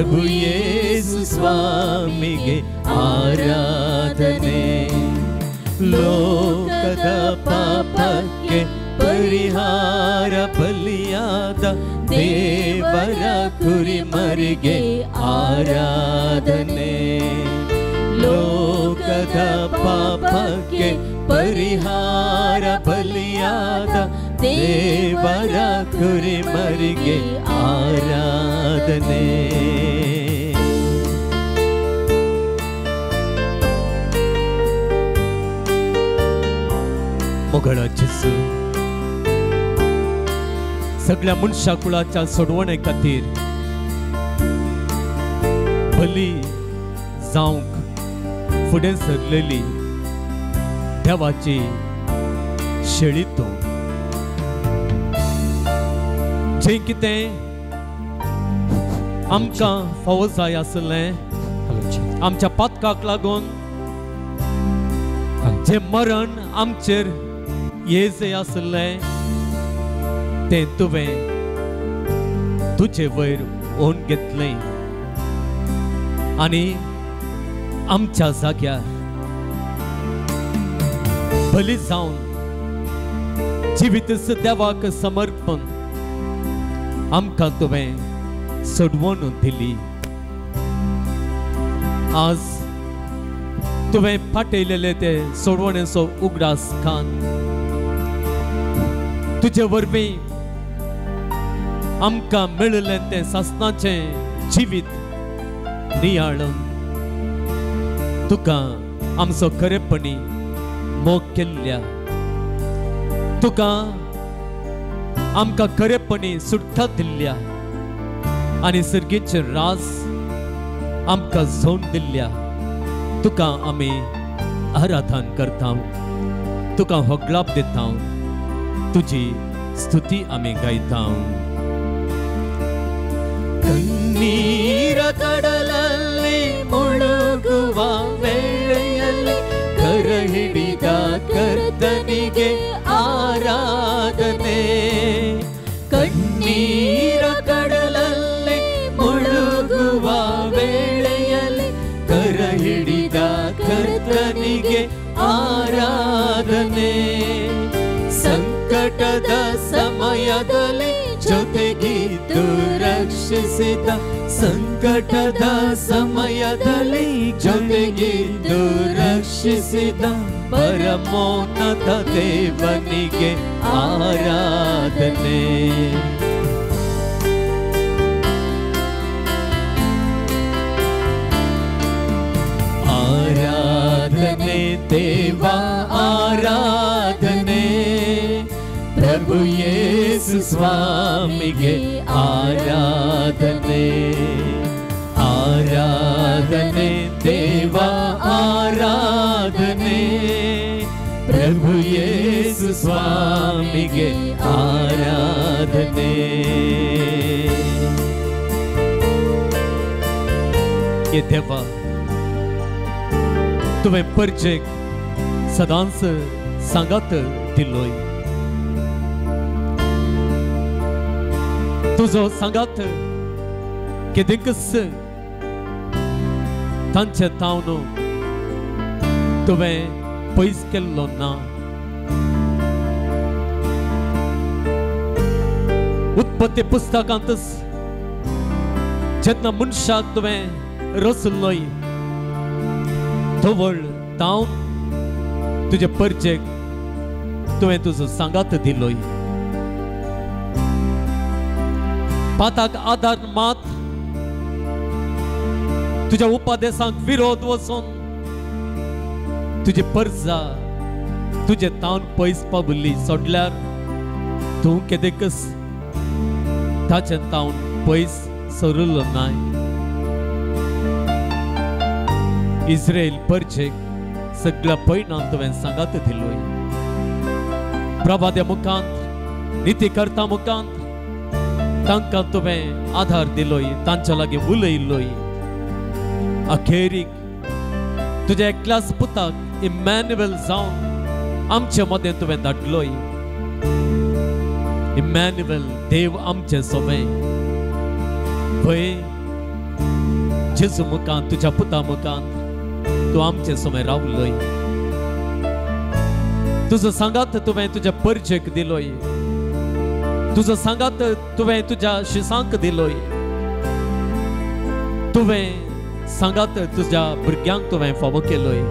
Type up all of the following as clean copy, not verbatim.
ಪ್ರಭು ಯೇಸು ಸ್ವಾಮಿಗೆ ಆರಾಧನೆ. ಲೋಕದ ಪಾಪಕ್ಕೆ ಪರಿಹಾರ ಬಲಿಯಾದ ದೇವರ ಕುರಿಮರಿಗೆ ಆರಾಧನೆ. ಲೋಕದ ಪಾಪಕ್ಕೆ ಪರಿಹಾರ ಬಲಿಯಾದ ದೇವರ ಕುರಿಮರಿಗೆ ಆರಾಧನೆ. मोगळा जेजू, सगळ्या मनशा कुळाच्या सोडवणे खातीर बली जावंक फुडें सरलेली देवाची शेळी तूं, जें कितें आमकां फावो जाय आसलें आमच्या पातकाक लागून जें मरण आमचेर येजय आसलें तें तुवें तुजे वयर ओन घेतलें आनी आमच्या जाग्यार बली जावन जिवीत देवाक समर्पण आमकां तुवें सोडवण दिली. आज तुवें पाटयलेले ते सोडवणेचो उगडास खान तुजे वरवीं आमकां मेळिल्लें तें सासणाचें जिवीत नियाळून तुका आमचो खरेपणी मोग केल्ल्या, तुका आमकां खरेपणी सुटका दिल्ल्या आनी सर्गेचें राज आमकां झोन दिल्ल्या तुका आमी आराधन करता, तुका होगलाप दिता, तुजी स्तुती आमी गायता. ಕಣ್ಣೀರ ಕಡಲಲ್ಲಿ ಮುಳುಗುವ ವೇಳೆಯಲ್ಲಿ ಕರ ಹಿಡಿದ ಕರ್ತನಿಗೆ ಆರಾಧನೆ. ಕಣ್ಣೀರ ಕಡಲಲ್ಲಿ ಮುಳುಗುವ ವೇಳೆಯಲ್ಲಿ ಕರ ಹಿಡಿದ ಕರ್ತನಿಗೆ ಆರಾಧನೆ. ಸಂಕಟದ ಸಮಯದಲ್ಲಿ ಜೊತೆಗಿದ್ದು ರಕ್ಷಿಸಿದ, ಸಂಕಟದ ಸಮಯದಲ್ಲಿ ಜೊತೆಗಿದ್ದು ರಕ್ಷಿಸಿದ ಪರಮೋನ್ನತ ದೇವನಿಗೆ ಆರಾಧನೆ. ಆರಾಧನೆ ದೇವ ಆರಾಧನೆ, ಪ್ರಭು ಯೇಸು ಸ್ವಾಮಿಗೆ ಆರಾಧನೆ. ಆರಾಧನೆ ದೇವ ಆರಾಧನೆ, ಪ್ರಭು ಯೇಸು ಸ್ವಾಮಿಗೆ ಆರಾಧನೆ. हे देवा, तुवें परजेक सदांच सांगात दिलोय, तुजो सांगात केदेंकच तांचे तावन तुवें पयस केल्लो ना. उत्पत्ती पुस्तकांतच जेन्ना मनशाक तुवें रचलोय धवळ तावन तुजे परजेक तुवें तुजो सांगात दिलोय. पाताक आदार मात तुज्या उपदेशांक विरोध वचून तुजी परजा तुजे तावन पयस पावली सोडल्यार तूं केदेकच ताचे तावन पयस सरुल्लो नाय. इस्रायल परजेक सगळ्या पयणान तुवें सांगात दिलोय. प्रभाद्या मुखांत, नितीकर्ता मुखांत तांकां तुवें आधार दिलोय, तांच्या लागीं उलयलोय. अखेरीक तुज्या एकल्याच पुताक इमॅन्युएल जावन आमचे मदें तुवें धाडलोय. इमॅन्युएल देव आमचे सोबें, भंय जेजू मुखान, तुज्या पुता मुखान तूं आमचे समय रावलोय. तुजो सांगात तुवें तुज्या परजेक दिलोय, तुजो सांगात तुवें तुज्या शिसांक दिलोय, तुवें सांगात तुज्या भुरग्यांक तुवें फावो केलोय.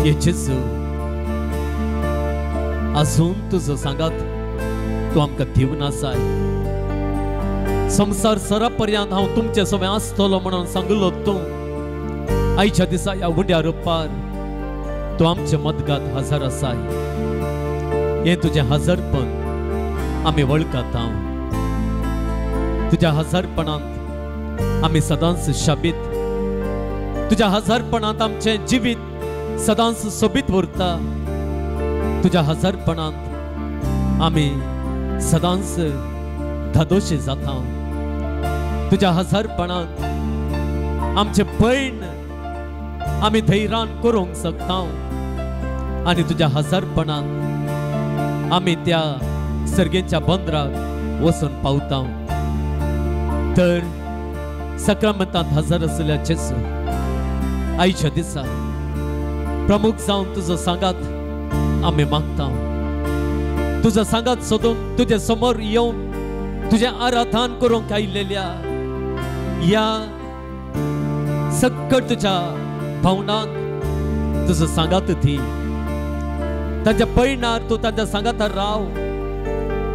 हे जेजू, अजून तुजो सांगात तूं आमकां दिवन आसाय. संवसार सरा पर्यंत हांव तुमचे समें आसतलो म्हणून सांगलो तूं. आयच्या दिसा ह्या उंड्या रुपार तूं आमचे मदगात हजर आसाय. हें तुजें हजरपण आमी वळखता. तुज्या हजरपणांत आमी सदांच शाबीत, तुज्या हजरपणांत आमचें जिवीत सदांच सोबीत उरता. तुज्या हजरपणांत आमी सदांच धादोशी जाता. तुज्या हजरपणांत आमचें पयण आमी धैर्यान करूंक शकता आनी तुज्या हजरपणांत आमी त्या सर्गेच्या बंदराक वचून पावता. तर सक्रामतांत हजर आशिल्ल्या जेजू, आयच्या दिसा प्रमुख जावन तुजो सांगात आमी मागता. तुजो सांगात सोदून तुजे समोर येवन तुजें आराधन करूंक आयिल्ल्या ह्या सक्कड तुज्या भावनाक तुजो सांगात दी. तांच्या पयणार तूं तांच्या सांगातार राव.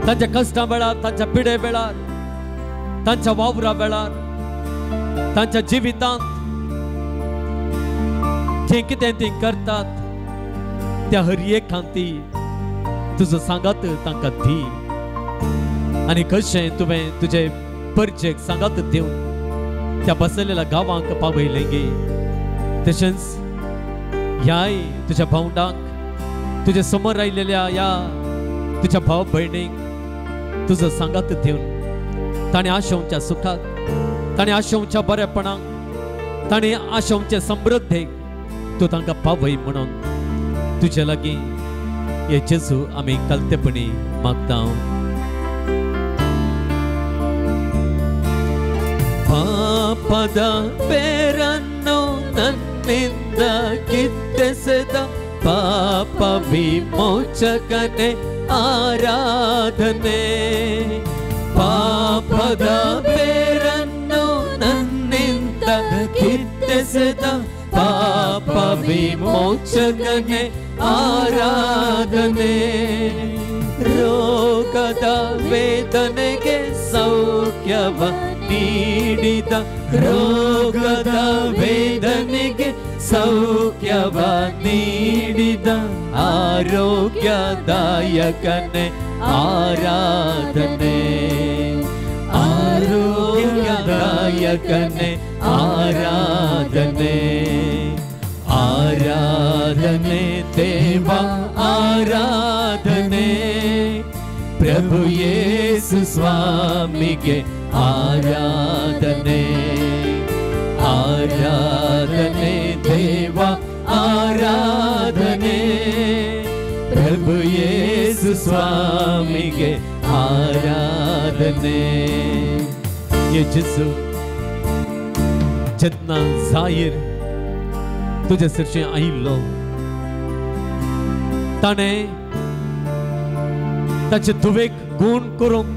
तांच्या कश्टां वेळार, तांच्या पिडे वेळार, तांच्या वावरा वेळार, तांच्या जिवितांत जें कितें तीं करतात त्या हर एक खांती तुजो सांगात तांकां दी. आनी कशें तुवें तुजे परजेक सांगात दिवन त्या बसलेल्या गांवांक पावयलें गे, तशेंच ह्याय तुज्या भावंडांक, तुज्या समोर आयिल्ल्या ह्या तुज्या भाव भयणीक तुजो सांगात दिवन ताणें आशोवच्या सुखाक, ताणें आशोवच्या बरेपणाक, ताणें आशोवचे समृद्धेक तूं तांकां पावय म्हणून तुजे लागीं हे जेजू आमी कलतेपणी मागता. ಪಾಪದ ಬೇರನ್ನು ನನ್ನಿಂದ ಕಿತ್ತೆಸೆದ ಪಾಪ ವಿಮೋಚಕನೇ ಆರಾಧನೆ. ಪಾಪದ ಬೇರನ್ನು ನನ್ನಿಂದ ಕಿತ್ತೆಸೆದ ಪಾಪ ವಿಮೋಚಕನೇ ಆರಾಧನೆ. ರೋಗದ ವೇದನೆಗೆ ಸೌಖ್ಯವ ನೀಡಿದ, ರೋಗದ ವೇದನೆಗೆ ಸೌಖ್ಯವ ನೀಡಿದ ಆರೋಗ್ಯದಾಯಕನೇ ಆರಾಧನೆ. ಆರೋಗ್ಯದಾಯಕನೇ ಆರಾಧನೆ. ಆರಾಧನೆ ದೇವ ಆರಾಧನೆ, ಪ್ರಭು ಯೇಸು ಸ್ವಾಮಿಗೆ ಆರಾಧನೆ. ಆರಾಧನೆ ದೇವ ಆರಾಧನೆ, ಪ್ರಭು ಯೇಸು ಸ್ವಾಮಿಗೆ ಆರಾಧನೆ. ಯೇಸು जेन्ना जाहीर तुजे सरशी आयिल्लो ताणें ताचे धुवेक गूण करूंक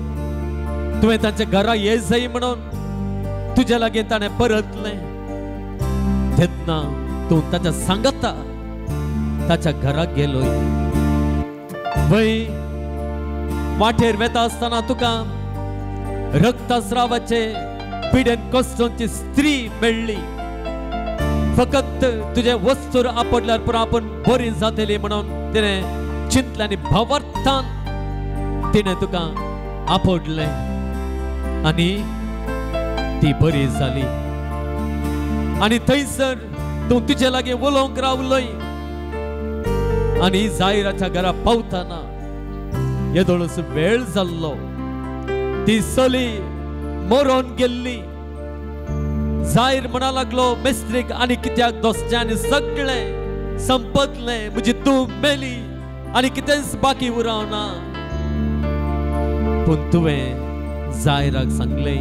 तुवें तांच्या घरा ये जाय म्हणून तुज्या लागीं ताणें परतलें. तेन्ना तूं ताच्या सांगता ताच्या घराक गेलोय. वय वाटेर वेता आसतना तुका रक्तस्रावाचे पिडेन कश्टांची स्त्री मेळ्ळी. फकत तुजें वस्तूर आपडल्यार पुरो आपूण बरी जातली म्हणून तिणें चिंतलें आनी भावार्थान तिणें तुका आपडलें आनी ती बरी जाली. आनी थंयसर तूं तुजे लागीं उलोवंक रावलोय आनी जायराच्या घरा पावतना येदोळच वेळ जाल्लो. ती चली मरोन गेल्ली. जाहीर म्हणा लागलो मेस्त्रीक आनी कित्याक दोसचें आनी सगळें संपतलें, म्हजी तूं मेली आनी कितेंच बाकी उरना. पूण तुवें जायराक सांगलें,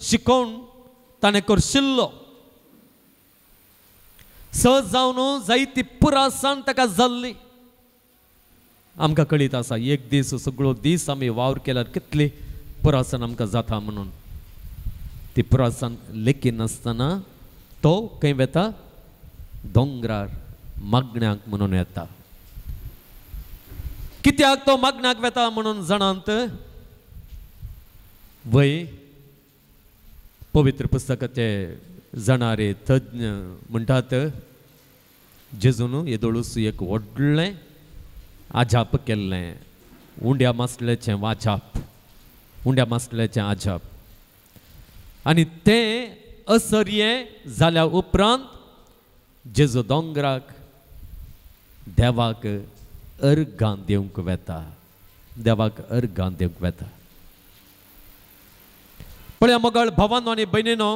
शिकोवन ताणें करशिल्लो. सहज जावन जायती पुरासान ताका जाल्ली. आमकां कळीत आसा एक दीस सगळो दीस आमी वावर केल्यार कितली पुरासान आमकां जाता म्हणून. ती पुरासान लेखी नासतना तो खंय वेता? दोंगरार मागण्याक म्हणून येता. कित्याक तो मागण्याक वेता म्हणून जाणांत वय पवित्र पुस्तकाचे जाणारे तज्ञ म्हणटात जेजून येदोळूस एक व्हडलें आजाप केल्लें, उंड्या मासल्याचें वाजाप, उंड्या मासल्याचें आजाप. आनी तें असर्यें जाल्या उपरांत जेजू दोंगराक देवाक अर्घां दिवंक वेता, देवाक अर्घां दिवंक वेता. पळया मोगाळ भावानो आनी भयणीनो,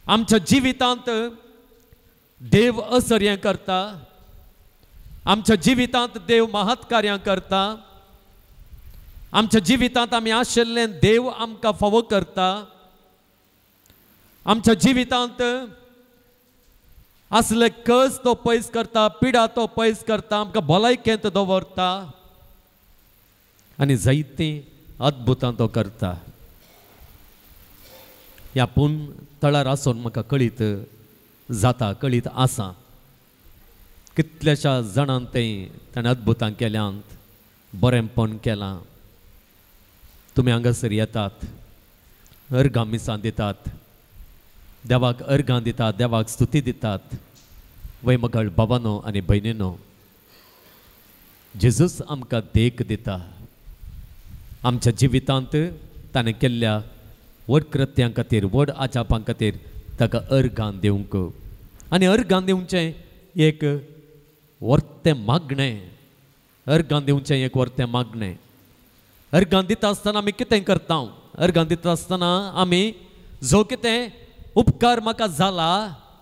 आमच्या जिवितांत देव असर्यें करता, आमच्या जिवितांत देव महत्कार्यां करता, आमच्या जिवितांत आमी आशिल्लें देव आमकां फावो करता, आमच्या जिवितांत आसले कस तो पयस करता, पिडा तो पयस करता, आमकां भलायकेंत दवरता आनी जायतीं अद्भुतां तो करता. ह्या पूण तळार आसून म्हाका कळीत जाता, कळीत आसा कितल्याशा जाणांत तें ताणें अद्भुतां केल्यांत, बरेंपण केलां. तुमी हांगासर येतात, अर्घां मिसां दितात, देवाक अर्घां दितात, देवाक स्तुती दितात. वय मगळ बाबानो आनी भयणीनो, जेजूस आमकां देख दिता. आमच्या जिवितांत ताणें केल्ल्या व्हड कृत्यां खातीर, व्हड आजापां खातीर ताका अर्घां दिवंक आनी अर्घां दिवचें एक वर्तें मागणें, अर्घां दिवचें एक वर्तें मागणें. अर्घां दिता आसतना आमी कितें करता? अर्घां दिता आसतना आमी जो कितें उपकार म्हाका जाला,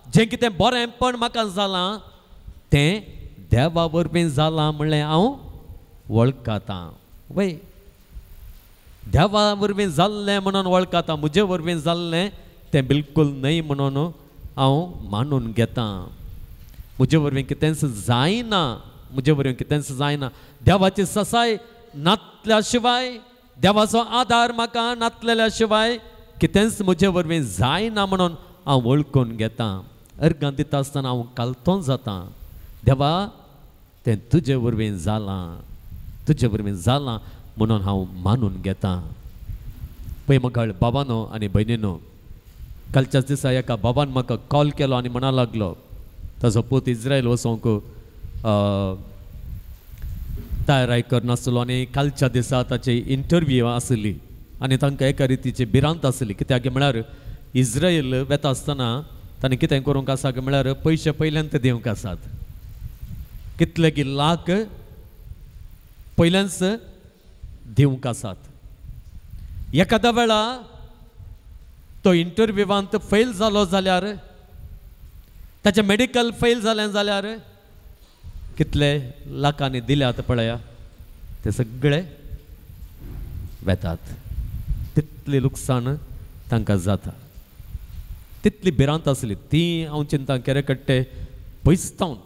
जें कितें बरेंपण म्हाका जालां तें देवा वरवीं जालां म्हणलें हांव वळखतां. वय देवा वरवीं जाल्लें म्हणून वळखता, म्हजे वरवीं जाल्लें तें बिलकूल न्हय म्हणून हांव मानून घेतां. म्हजे वरवीं कितेंच जायना, म्हजे वरवीं कितेंच जायना. देवाची ससाय नातल्या शिवाय, देवाचो आदार म्हाका नातलेल्या शिवाय कितेंच म्हजे वरवीं जायना म्हणून हांव वळखून घेतां. अर्घां दिता आसतना हांव कालतो जातां, देवा तें तुजे वरवीं जालां, तुजे वरवीं जालां म्हणून हांव मानून घेतां. पळय मगळ बाबानो आनी भयणीनो, कालच्याच दिसा एका बाबान म्हाका कॉल केलो आनी म्हणा लागलो ताजो पूत इस्रायल वचोंक तयाराय करनासलो आनी कालच्या दिसा ताची इंटरव्यू आसली आनी तांकां एका रितीची भिरांत आसली. कित्याक म्हळ्यार इस्रायल वेता आसतना ताणें कितें करूंक आसा म्हळ्यार पयशे पयल्यान ते दिवंक आसात, कितले की लाख पयल्यानच दिवंक आसात. एखाद्या वेळा तो इंटरव्यूवांत फेल जालो जाल्यार, ताचें मेडिकल फेल जालें जाल्यार कितले लाखांनी दिल्यात पळया ते सगळे वेतात. तितली लुकसाण तांकां जाता, तितली भिरांत आसली. ती हांव चिंता केरे कट्टे पयसतावन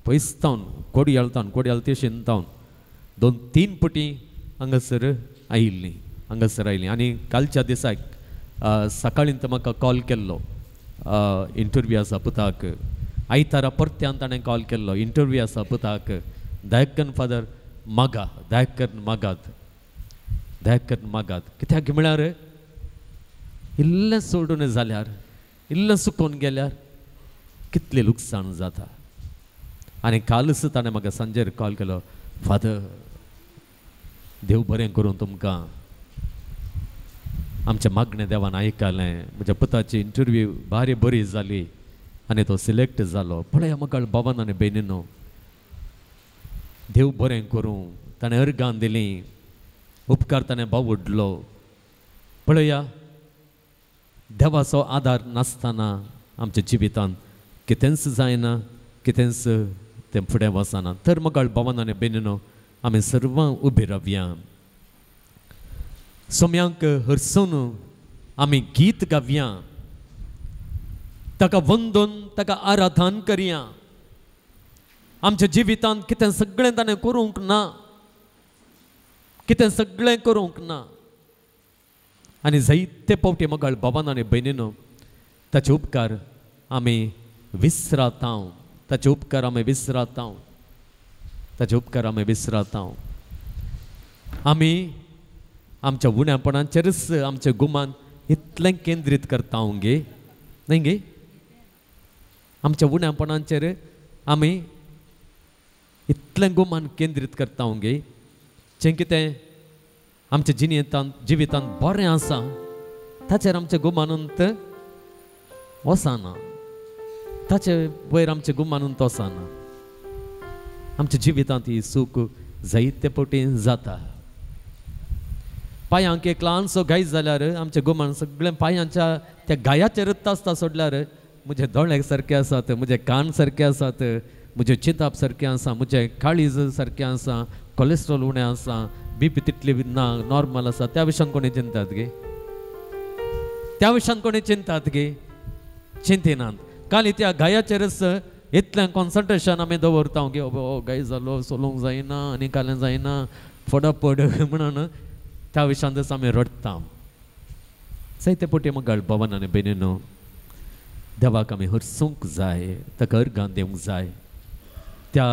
पयसतावन कोडयाळतावन कोडयाळ ते शिंतावन 2-3 पटी हांगासर आयिल्ली, हांगासर आयिल्ली. आनी कालच्या दिसाक सकाळीं तो म्हाका कॉल केल्लो, इंटरव्यू आसा पुताक. आयतारा परत्यान ताणें कॉल केल्लो, इंटरव्यू आसा पुताक, दयाकन फादर मागा, दयाकन मागात, दयाकन मागात. कित्याक म्हळ्यार इल्लें सोडून जाल्यार, इल्लें सुकोवन गेल्यार कितलें लुकसाण जाता. आनी कालच ताणें म्हाका सांजेर कॉल केलो, फादर देव बरें करूं तुमकां, आमचें मागणें देवान आयकलें, म्हज्या पुताची इंटरव्यू भारी बरी जाली आनी तो सिलेक्ट जालो. पळया म्हाका बाबान आनी भयणीनो, देव बरें करूं, ताणें अर्गां दिलीं, उपकार ताणें बावडलो. पळया देवाचो आदार नासतना आमच्या जिवितांत कितेंच जायना, कितेंच तें फुडें वचना. तर म्हाका बाबान आनी भयणीनो, आमी सर्वां उबी रावया, सोम्यांक हरसून आमी गीत गावया, ताका वंदून ताका आराधन करया. आमच्या जिवितांत कितें सगळें ताणें करूंक ना, कितें सगळें करूंक ना. आनी जायते पावटी मगाळ बाबान आनी भयणीनो ताचे उपकार आमी विसराता, ताचे उपकार आमी विसराता, ताचे उपकार आमी विसराता. आमी आमच्या उण्यापणाचेरच आमचें गुमान इतलें केंद्रीत करता गे, न्हय गे? आमच्या उण्यापणाचेर आमी इतलें गुमान केंद्रीत करता गे, जें कितें आमच्या जिणेंत जिवितांत बरें आसा ताचेर आमचें गुमानंत वचना, ताचे वयर आमचें गुमानंत वचना. आमच्या जिवितांत ही चूक जायते पटी जाता. पांयांक एक ल्हानसो गाय जाल्यार आमच्या गुमान सगळें पांयांच्या त्या गायाचेरच आसता सोडल्यार म्हजे दोळे सारके आसात, म्हजे कान सारके आसात, म्हजें चिंताप सारकें आसा, म्हजें काळीज सारकें आसा, कोलेस्ट्रॉल उणें आसा, बीपी तितली ना, नॉर्मल आसा. त्या विशयान कोणी चिंतात गे? त्या विशयान कोणी चिंतात गे? चिंतिनात. काली त्या गायाचेरच इतलें कॉन्सन्ट्रेशन आमी दवरता की ओ गाय जालो, चलोवंक जायना आनी कालें जायना, फटाफट म्हणून त्या विशयांतच आमी रडटा. जायते पटी मगाळ भवन आनी भयणीनो देवाक आमी हरसूंक जाय, ताका अर्गां दिवंक जाय. त्या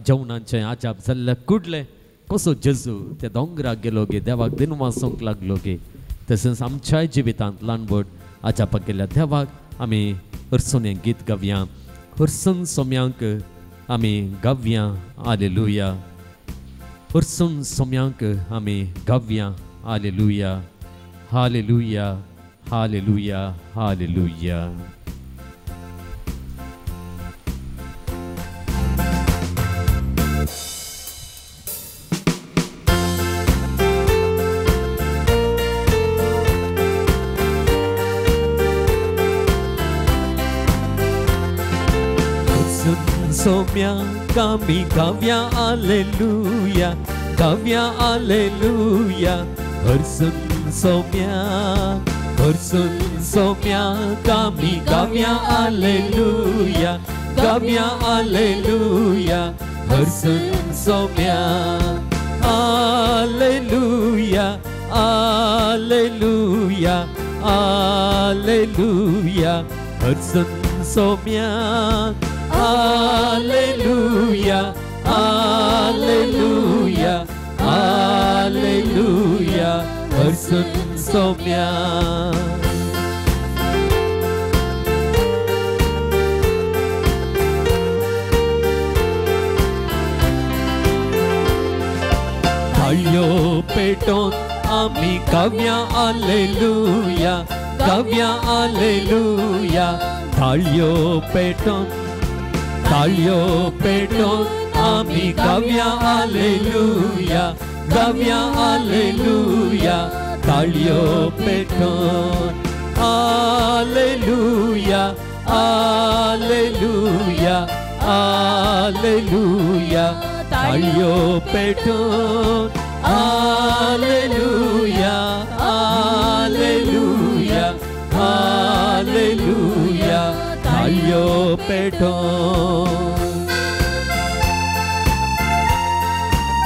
जेवणाचें आजाप जाल्ल्या कुडलें कसो जेजू त्या दोंगराक गेलो गे, देवाक दिनवासूंक लागलो गे, तशेंच आमच्याय जिवितांत ल्हान व्हड आजापाक गेल्ल्या देवाक आमी हरसून हें गीत गावया. हरसून सोम्यांक आमी गावया हालेलुया, हरसून सोम्यांक आमी गावया hallelujah, hallelujah, hallelujah, hallelujah. सोम्यांक आमी गावया हालेलुया, गावया हालेलुया. हरसून सोम्यांक, हरसून सोम्यांक आमी गावया हालेलुया, गावया हालेलुया. हरसून सोम्यांक हालेलुया, हालेलुया, हालेलुया. हरसून सोम्यांक हालेलुया, हालेलुया, हालेलुया. हरसून सोम्यांक. थाळयो पेटोवन आमी गावया हालेलुया, गावया हालेलुया. थाळयो पेटोवन, थाळयो पेटोवन आमी गावया हालेलुया, गावया हालेलुया. थाळयो पेटोवन हालेलुया, हालेलुया, हालेलुया. थाळयो पेटोवन हालेलुया, हालेलुया, हालेलुया. थाळयो पेटोवन.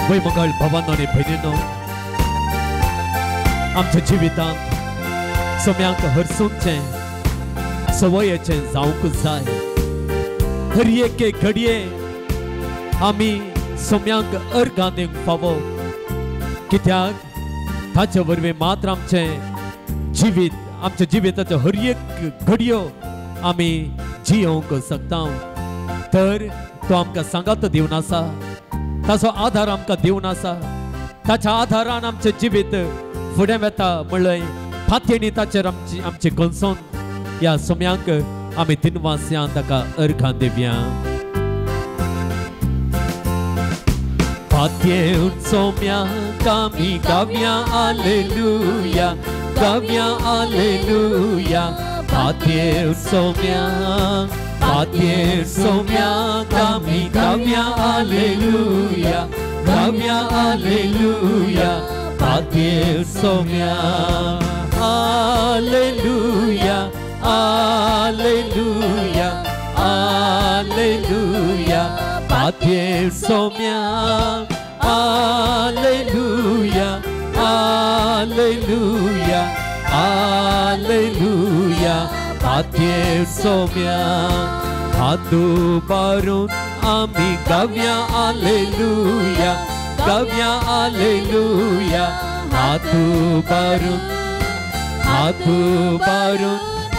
वय मंगळ भवन आनी भयणीनो आमच्या जिवितांत सोम्यांक हरसूंचें संवयेचें जावंक जाय. हर एके घडये आमी सोम्यांक अर्गां दिवंक फावो, कित्याक ताचे वरवीं मात्र आमचें जिवीत, आमच्या जिविताच्यो हर एक घडयो आमी जियोवंक शकता. तर तो आमकां सांगात दिवन आसा, ताचो आधार आमकां दिवन आसा, ताच्या आधारान आमचें जिवीत फुडें वता म्हणलें फातयेनी ताचेर आमची आमची गणसोन ह्या सोम्यांक आमी दिनवासयां, ताका अर्घां दिवया. फातयेवन सोम्यांक आमी गावया हालेलुया, गावया हालेलुया. फातयेवन सोम्यांक, फातयेवन सोम्यांक आमी गावया हालेलुया, गावया हालेलुया. फातयेवन सोम्यांक आलेलुया आलेलुया आलेलुया पातयेर सोम्या आलेलुया आलेलुया आलेलुया पातयेर सोम्या हात उबारून आमी गावया आलेलुया गावया आलेलुया हात उबारून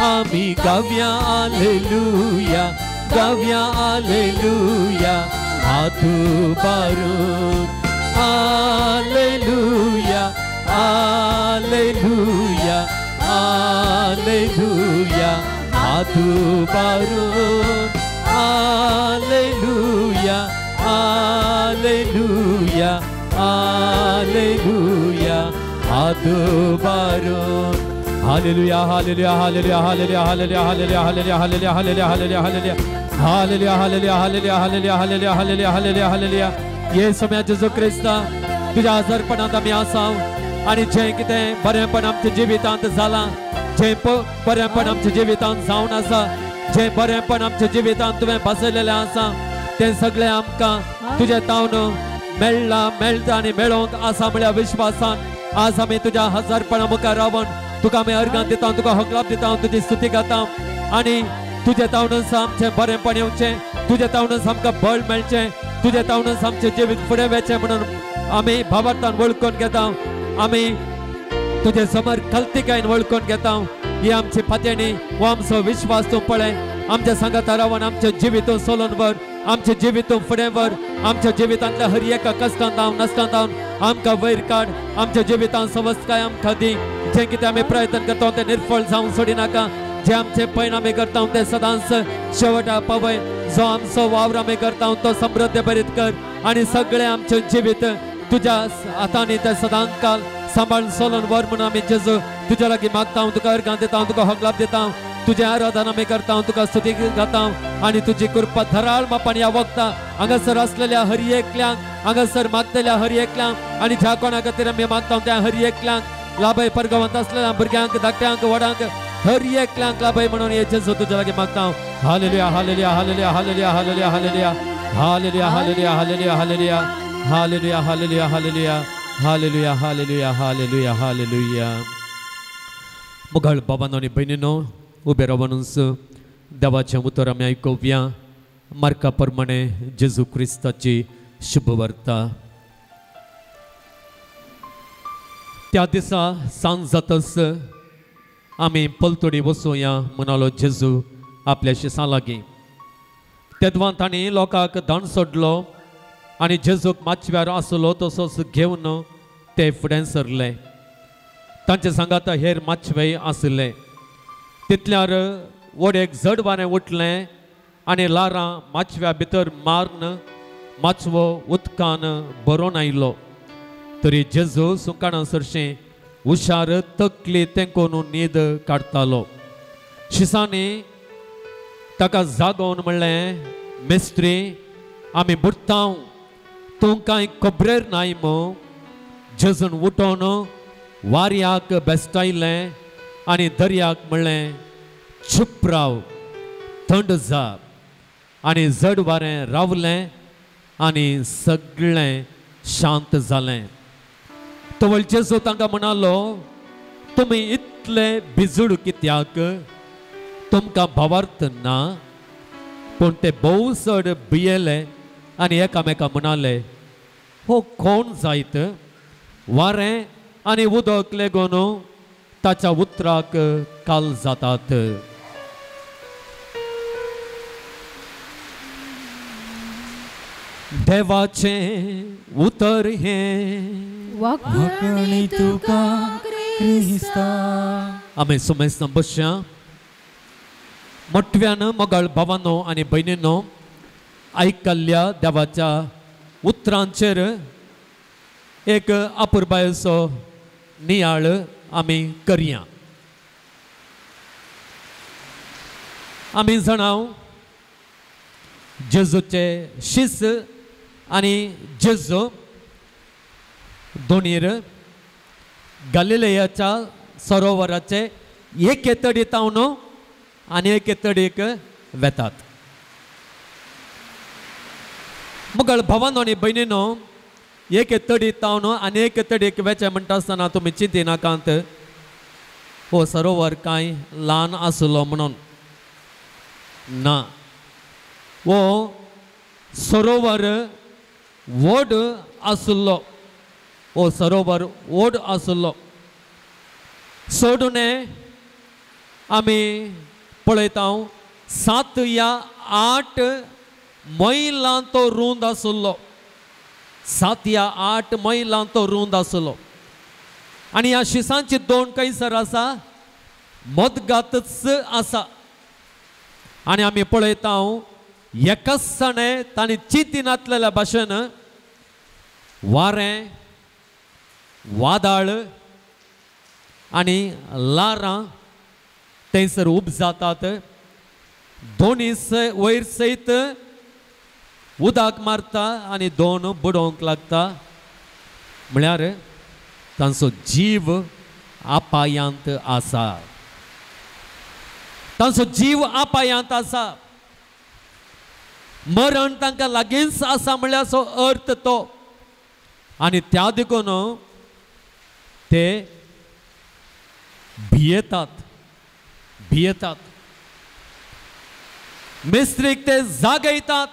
आमी गावया आलेलुया गावया आलेलुया हात उबारून आलेलुया आलेलुया आलेलुया हात उबारून आलेलुया आलेलुया आलेलुया हात उबारून hallelujah hallelujah hallelujah hallelujah hallelujah hallelujah hallelujah hallelujah hallelujah hallelujah hallelujah hallelujah hallelujah hallelujah hallelujah hallelujah hallelujah hallelujah. ये सोम्या जेजू क्रिस्ता तुज्या आजारपणांत आमी आसा आनी जें कितें बरेंपण आमच्या जिवितांत जालां, जें बरेंपण आमच्या जिवितांत जावन आसा, जें बरेंपण आमच्या जिवितांत तुवें बसयलेलें आसा तें सगळें आमकां तुजें तावन मेळ्ळां, मेळटा आनी मेळोवंक आसा म्हळ्या विश्वासान आज आमी तुज्या हजारपणा मुखार रावन तुका आमी अर्गां दिता, तुका हकलाप दिता, तुजी स्तुती गाता आनी तुजें तावनच आमचें बरेंपण येवचें, तुजें तावनच आमकां बळ मेळचें, तुजें तावनच आमचें जिवीत फुडें वचचें म्हणून आमी भावार्थान वळखून घेता. आमी तुजे समर कल्तिकायेन वळखून घेता. ही आमची फात्याणी हो आमचो विश्वास तूं पळय. आमच्या सांगाता रावन आमचें जिवीत सोलोन व्हर, आमचें जिवीत फुडें व्हर. आमच्या जिवितांतल्या हर एका कश्टांत जावन नश्टांत जावन आमकां वयर काड. आमच्या जिवितांत सवस्तकाय आमकां दी. जें कितें आमी प्रयत्न करता तें निर्फळ जावंक सोडिनाका. जे आमचे पयण आमी करता तें सदांच शेवटा पावय. जो आमचो वावर आमी करता तो समृद्ध भरीत कर आनी सगळें आमचें जिवीत तुज्या हातांनी तें सदांकाल सांबाळून सोलोन व्हर म्हणून आमी जेजू तुज्या लागीं मागता. तुका अर्गां दिता, तुका हकलाप दिता, तुजें आराधन आमी करता, तुका स्तुती गाता आनी तुजी कृपा धराळ मापान ह्या वखता हांगासर आसलेल्या हर एकल्यांक, हांगासर मागतल्या हर एकल्यांक आनी ज्या कोणा खातीर आमी मागता त्या हर एकल्यांक लाभय. परगांवांत आसलेल्या भुरग्यांक, धाकट्यांक, व्हडांक, हर एकल्यांक लाभय म्हणून हे जेजू तुज्या लागीं मागता. Hallelujah hallelujah hallelujah hallelujah hallelujah hallelujah hallelujah hallelujah hallelujah hallelujah hallelujah hallelujah hallelujah hallelujah hallelujah hallelujah hallelujah. मुगाळ बाबांनो आनी भयणीनो, उबे रावनूच देवाचें उतर आमी आयकुया. मार्का प्रमाणे जेजू क्रिस्ताची शुभवार्ता. त्या दिसा सांज जातच आमी पलतडी वचुया म्हणालो जेजू आपल्या शिसां लागीं. तेदवां तांणी लोकांक दाण सोडलो आनी जेजूक माचव्यार आसलो तसोच घेवन ते फुडें सरले. तांचे सांगाता हेर माचवेय आसले. तितल्यार वडेक जड वारें उठलें आनी लारां माचव्या भितर मारून माचवो उदकान भरोन आयलो. तरी जेजू सुकाणा सरशीं हुशार तकली तेंकोन न्हीद काडटालो. शिसांनी ताका जागोवन म्हणलें, मिस्त्री आमी बुडटाव, तूं कांय खबरेर नाय मू. जेजून उठोवन वाऱ्याक बेस्टायलें आनी दर्याक म्हणलें, चूप राव, थंड जा. आनी जड वारें रावलें आनी सगळें शांत जालें. तवळ जेजू तांकां म्हणालो, तुमी इतले भिजूड कित्याक? तुमकां भावार्थ ना. पूण ते भोव चड भियेले आनी एकामेका म्हणाले, हो कोण जायत? वारें आनी उदक लेगून ताच्या उतराक काल जातात. देवाचें उतर हें वाखणी तुका क्रिस्ता. आमी सुमेस्त बसया. मोटव्यान मोगाळ भावानो आनी भयणीनो, आयकल्ल्या देवाच्या उतरांचेर एक अपुरबायेचो नियाळ आमी करया. आमी जाणाव जेजूचे शिस आनी जेजू दोनीर गालिलेयाच्या सरोवराचे एके तडी तावन आनी एके तडीक वेतात. मुगळ भावानो आनी भयणीनो, एके तडी तावन आनी एके तडीक वेचें म्हणटा आसतना तुमी चिंतिनाकात हो सरोवर कांय ल्हान आसलो म्हणून ना. हो सरोवर व्हड आसलो, हो सरोवर व्हड आसलो. सोडून आमी पळयता 7 या 8 मैलां तो रूंद आसलो, 7 या 8 मैलां तो रूंद आसलो. आनी ह्या शिसांची दोन कैसर आसा, मदगातच आसा. आनी आमी पळयता एकाच सणे तांणी चिंतिनातलेल्या भाशेन वारें, वादळ आनी ल्हारां थंयसर उब जातात. दोनी वयर सयत उदक मारता आनी दोन बुडोवंक लागता. म्हळ्यार तांचो जीव अपायांत आसा, तांचो जीव अपायांत आसा. मरण तांकां लागींच आसा म्हणल्यार अर्थ तो. आनी त्या देखून ते भियेतात, भियेतात. मिस्त्रीक ते जागयतात,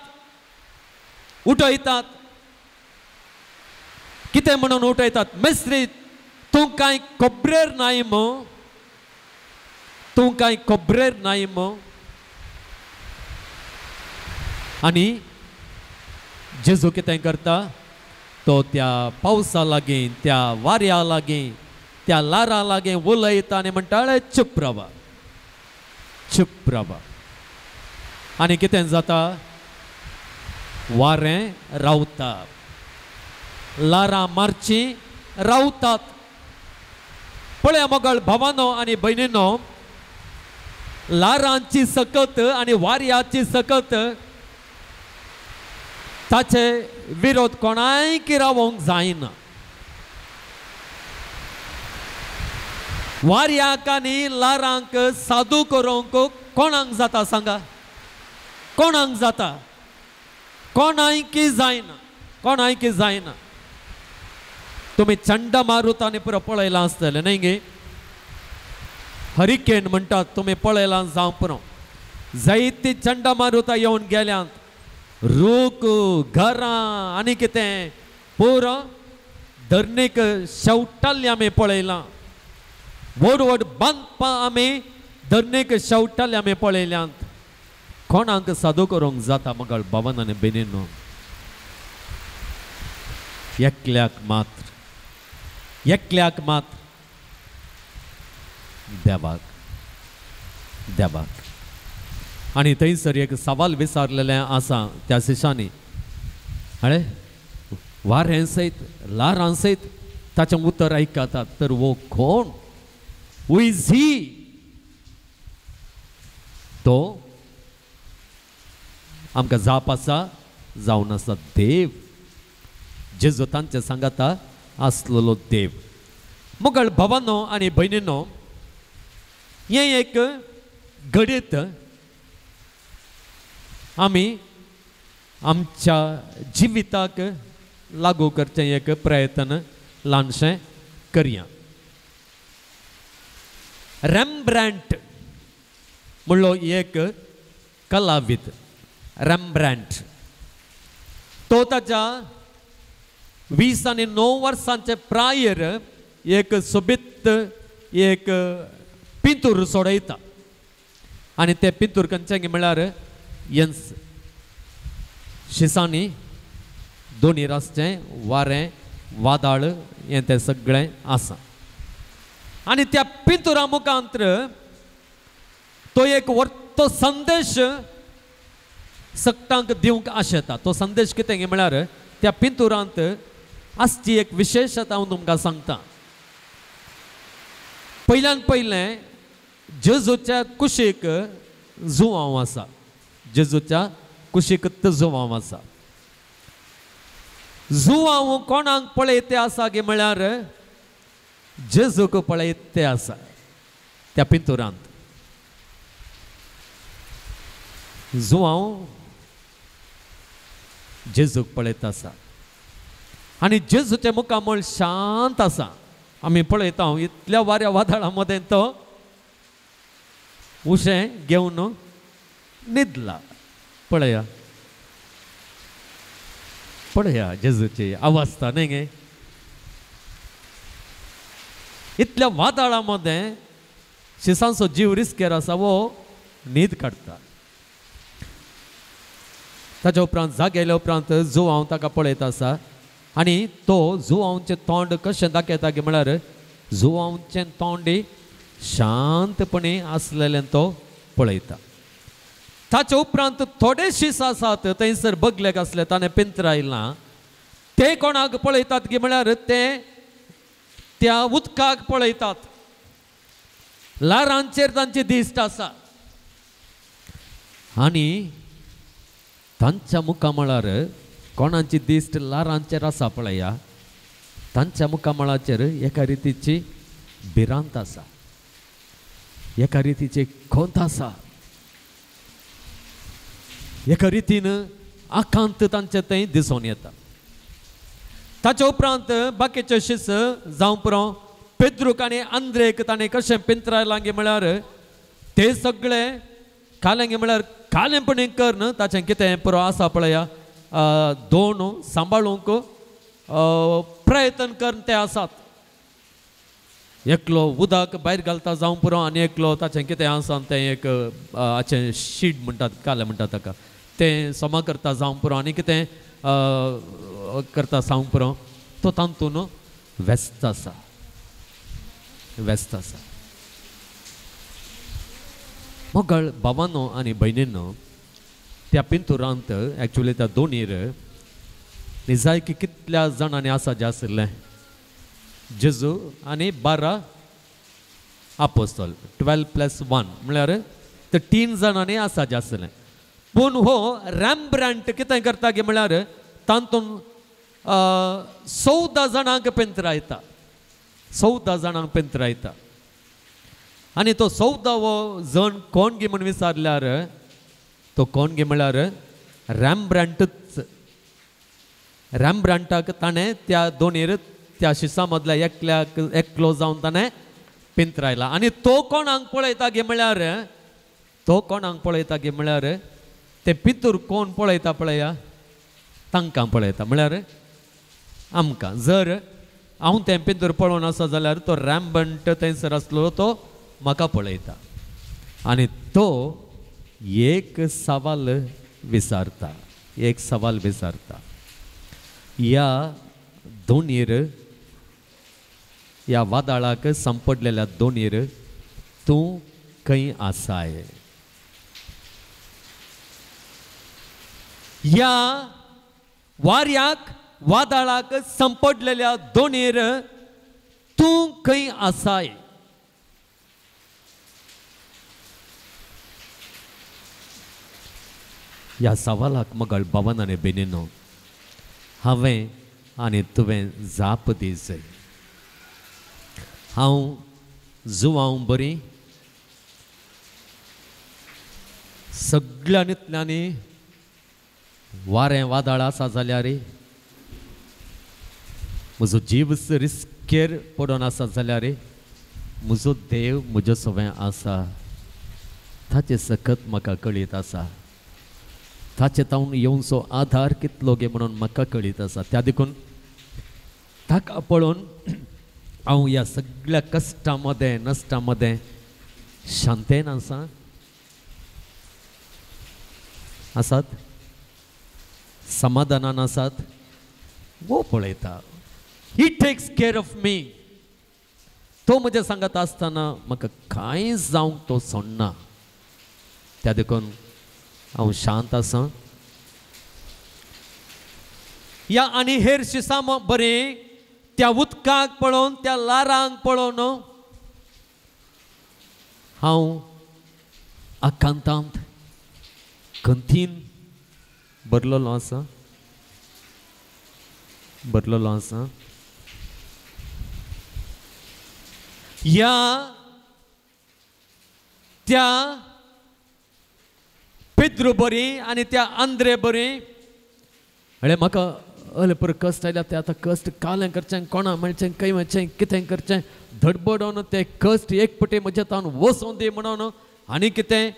उठयतात. कितें म्हणून उठयतात? मिस्त्री तूं कांय खबरेर नाय मो, तूं कांय खबरेर नाय मो. आनी जेजू कितें करता? तो त्या पावसा लागीं, त्या वाऱ्या लागीं, त्या ल्हारां लागीं उलयता आनी म्हणटा, चुप रावा, चुप रावा. आनी कितें जाता? वारें रावता, ल्हारां मारचीं रावतात. पळया मोगळ भावानो आनी भयणीनो, ल्हारांची सकत आनी वाऱ्याची सकत ताचे विरोध कोणायक रावोंक जायना. वाऱ्याक आनी ल्हारांक सादू करूंक कोणाक जाता सांगा? कोणाक जाता? कोणायकी जायना, कोणायकी जायना. तुमी चंडमारुत आनी पुरो पळयलां आसतलें न्हय गे? हरिकेन म्हणटात तुमी पळयलां जावं पुरो. जायती चंडमारुता येवन गेल्यांत, रूख, घरां आनी कितें पुरो धरणीक शेवटाल्लें आमी पळयलां. व्हड व्हड बांदपां आमी धरणीक शेवटाल्लें आमी पळयल्यांत. कोणाक सादू करूंक जाता मगळ भावन आनी बेनीनो? एकल्याक मात्र, एकल्याक मात्र, देवाक, देवाक. आनी थंयसर एक सवाल विचारलेलें आसा त्या शिशांनी, अरे वाऱ्यां सयत ल्हारां सयत ताचें उतर आयकतात, तर वो कोण? Who is he? तो आमकां जाप आसा जावन आसा देव, जेजू तांचे सांगाता आसलेलो देव. मुगळ भावानो आनी भयणीनो, हें एक घडीत आमी आमच्या जिविताक लागू करचें एक प्रयत्न ल्हानशें करया. रेम्ब्रँट म्हणलो एक कलावीद, रेम्ब्रँट, तो ताच्या 20 आनी 9 वर्सांचे प्रायर एक सोबीत एक पिंतूर सोडयता. आनी ते पिंतूर खंयचें म्हळ्यार येन्स शिसांनी दोनी रस्ते वारें वादळ हें तें सगळें आसा. आनी त्या पिंतुरा मुखांतर तो एक वर्तो संदेश सगटांक दिवंक आशेता. तो संदेश कितें म्हळ्यार त्या पिंतुरांत आसची एक विशेशता हांव तुमकां सांगता. पयल्यान पयलें जेजूच्या कुशीक जुवांव आसा, जेजूच्या कुशीक जुवांव आसा. जुवांव कोणाक पळयते आसा गे म्हळ्यार जेजूक पळयत ते आसा त्या पिंतुरांत. जुवांव जेजूक पळयत आसा आनी जेजूचें मुखामळ शांत आसा. आमी पळयता इतल्या वाऱ्या वादळा मदें तो उशें घेवन न्हिदला. पळया पळया जेजूची अवस्था न्ही गे. इतल्या वादळा मदें शिसांचो जीव रिस्केर आसा, वो न्हीद काडटा. ताच्या उपरांत जागेल्या उपरांत जुवांव ताका पळयत आसा आनी तो जुवांवचें तोंड कशें दाखयता की म्हळ्यार जुवांवचें तोंड शांतपणे आसलेलें तो पळयता. ताच्या उपरांत थोडे शीस आसात थंयसर बगलेक आसले, ताणें पिंतरायलां. ते कोणाक पळयतात की म्हळ्यार ते त्या उदकाक पळयतात, ल्हारांचेर तांची दिश्ट आसा आनी तांच्या मुखामळार कोणाची दिश्ट ल्हारांचेर आसा पळया, तांच्या मुखामळाचेर एका रितीची भिरांत आसा, एका रितीची खंत आसा, एका रितीन आकांत तांचे थंय दिसून येता. ताच्या उपरांत बाकीचे शिस जावं पुरो पेद्रूक आनी आंद्रेक ताणें कशें पिंतरायलां गे म्हळ्यार ते सगळे कालें गे म्हळ्यार कालेंपणी करून ताचें कितें पुरो आसा पळया दोन सांबाळूंक प्रयत्न करून ते आसात. एकलो उदक भायर घालता जावं पुरो आनी एकलो ताचें कितें आसा तें एक हाचें शीड म्हणटात, कालें म्हणटात ताका, तें समा करता जावं पुरो आनी कितें करता जावं पुरो, तो तातूंत व्यस्त आसा, व्यस्त आसा. मोगळ भावानो आनी भयणीनो, त्या पिंतुरांत एक्चुअली त्या दोनीर निजायकी कितल्या जाणांनी आसा जें आशिल्लें, जेजू आनी 12 आपोस्तल, 12 + 1 म्हळ्यार ते 3 जाणांनी आसा जें आशिल्लें. पूण हो रॅम्ब्रँट कितें करता की म्हळ्यार तातूंत 14 जाणांक पिंतरायता, 14 जाणांक पिंतरायता. आनी तो 14वो जण कोण गी म्हूण विचारल्यार तो कोण गी म्हळ्यार रॅम्ब्रँटूच. रॅम्ब्रँटाक ताणें त्या दोनीर त्या शिसा मदल्या एकल्याक एकलो जावन ताणें पिंतरायला. आनी तो कोणाक पळयता गे म्हळ्यार तो कोणाक पळयता गे म्हळ्यार ते पिंतूर कोण पळयता पळया, तांकां पळयता म्हळ्यार आमकां. जर हांव तें पिंतूर पळोवन आसा जाल्यार तो रॅम्ब्रँट थंयसर आसलो तो म्हाका पळयता आनी तो एक सवाल विचारता, एक सवाल विचारता. ह्या दोनीर, ह्या वादळाक सांपडलेल्या दोनीर तूं खंय आसाय? ह्या वाऱ्याक वादळाक सांपडलेल्या दोनीर तूं खंय आसाय? ह्या सवालाक मगळ बाबान आनी बेनीनो हांवें आनी तुवें जाप दी जाय. हांव जुवांव बरी सगळ्या नितल्यांनी वारें वादळ आसा जाल्यार म्हजो जीव रिस्केर पडोन आसा जाल्यार म्हजो देव म्हज्या सवें आसा, ताचें सकत म्हाका कळीत आसा, ताचे तावन येवचो आधार कितलो गे म्हणून म्हाका कळीत आसा. त्या देखून ताका पळोवन हांव ह्या सगळ्या कश्टां मदें नश्टां मदें शांतेन आसा आसात, समाधानान आसात. वो पळयता, he takes care of me. तो म्हज्या सांगत आसतना म्हाका कांय जावंक तो सोडना, त्या देखून हांव शांत आसा. ह्या आनी हेर शिसां बरें त्या उदकाक पळोवन त्या ल्हारांक पळोवन हांव आकांतांत खंतीन भरलेलो आसा, भरलेलो आसा. ह्या त्या पेद्रू बरी आनी त्या आंद्रे बरी अळे म्हाका अले पुरो कश्ट आयल्या ते आतां कश्ट कालें करचें, कोणा मेळचें, खंय वचचें, कितें करचें, धडबडोन ते कश्ट एक पटी म्हज्या तावन वचोन दी म्हणून आनी कितें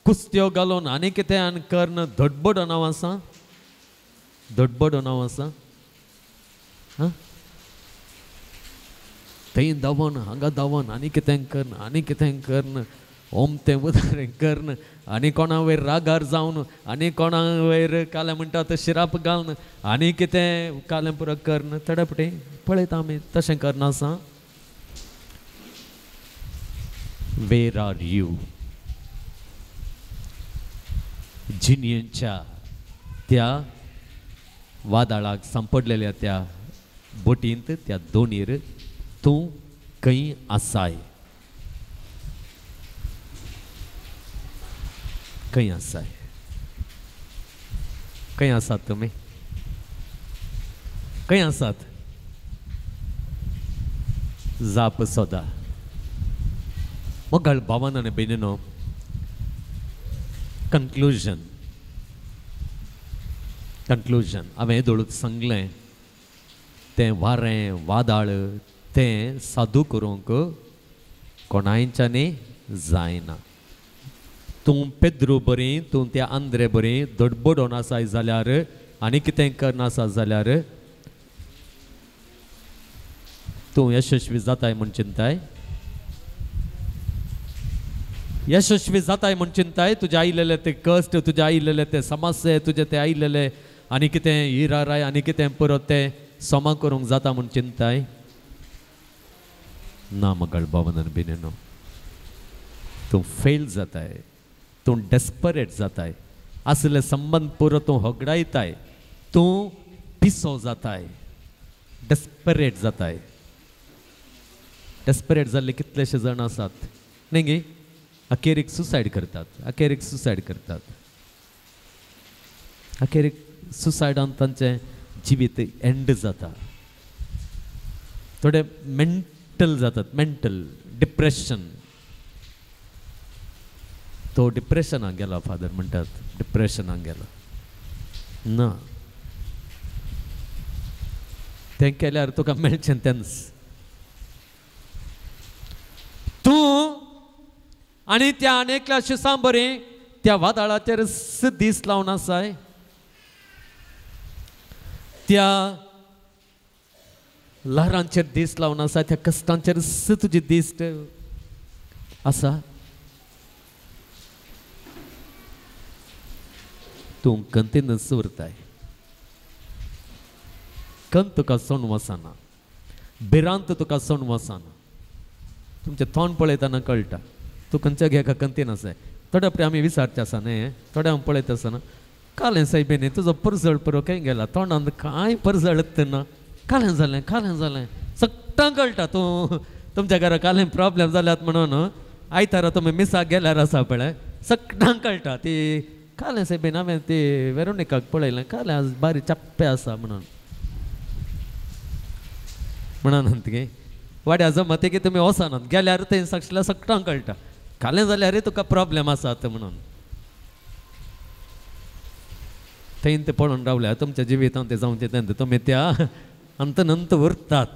कुस्त्यो घालून आनी कितें आनी कर्ण धडबडोन हांव आसा, धडबडोन हांव आसा. हां, थंय धांवन हांगा धांवन आनी कितें कर्ण आनी कितें कर्ण ओम तें उदारें कर्ण आनी कोणा वयर रागार जावन आनी कोणा वयर कालें म्हणटा तो शिराप घालून आनी कितें कालें पुरो कर्ण थोडे पटी पळयता आमी तशें करना आसा. Where are you? जिनियनच्या त्या वादळाक सांपडलेल्या त्या बोटींत त्या दोनीर तूं खंय आसाय? खंय आसाय? खंय आसात तुमी? खंय आसात? जाप सोदा. मोगाळ भावान आनी भयणीनो, कन्क्लुजन, कन्क्लुजन हांवें येदोळूच सांगलें, तें वारें वादळ तें सादू करूंक कोणायच्यानी जायना. तूं पेद्रू बरी, तूं त्या आंद्रे बरी धडबडोन आसाय जाल्यार आनी कितें करना आसा जाल्यार तूं यशस्वी जाताय म्हूण चिंताय, यशस्वी जाताय म्हूण चिंताय. तुजे आयिल्ले ते कश्ट, तुजे आयिल्ले ते समस्ये, तुजे ते आयिल्ले आनी कितें हिराराय आनी कितें परत तें सोमा करूंक जाता म्हूण चिंताय ना. मगळ भावन आनी भयणीनो, तूं फेल जाताय, तूं डेस्परेट जाताय, आसले संबंद पुरो तूं होगडायताय, तूं पिसो जाताय, डेस्परेट जाताय. डेस्परेट जाल्ले कितलेशे जाण आसात न्ही गे, अखेरीक सुसायड करतात, अखेरीक सुसायड करतात, अखेरीक सुसायडान तांचें जिवीत एंड जाता. थोडे मेंटल जातात, मेंटल डिप्रेशन. तो डिप्रेशनाक गेला फादर म्हणटात, डिप्रेशनाक गेला ना. तें केल्यार तुका मेळचें तेंच. तूं आनी त्या आनी एकल्या शिसां बरी त्या वादळाचेर दीस लावन आसाय, त्या ल्हारांचेर दीस लावन आसा, त्या कश्टांचेर तुजी दिश्ट आसा. तूं कंतीनच उरताय, कंत तुका सोण वचना, भिरांत तुका सोण वचना. तुमचें तोंड पळयतना कळटा तूं खंयच्या घेका कंतीन आसाय. थोड्या पळय आमी विचारचे आसा न्ही, थोड्या आमी पळयता आसतना कालें सायबीनी तुजो परजळ पुरो खंय गेला, तोंडांत कांय परजळत ना, कालें जालें कालें जालें सगळ्यां कळटा. तूं तुमच्या घरा कालें प्रॉब्लेम जाल्यात म्हणून आयतारा तुमी मिसाक गेल्यार आसा पळय सगळ्यां कळटा ती कालें सायबीन हांवें ती वेरोनिकाक पळयलें कालें आज बारीक चाप्पे आसा म्हणून म्हणून गे वाड्या जमते की तुमी वचनात गेल्यार थंय सगळ्या सगळ्यां कळटा कालें जाल्यार तुका प्रॉब्लेम आसात म्हणून. थंय ते पळोवन रावल्या तुमच्या जिवितांत ते जावचें तें तुमी त्या अंतनंत उरतात.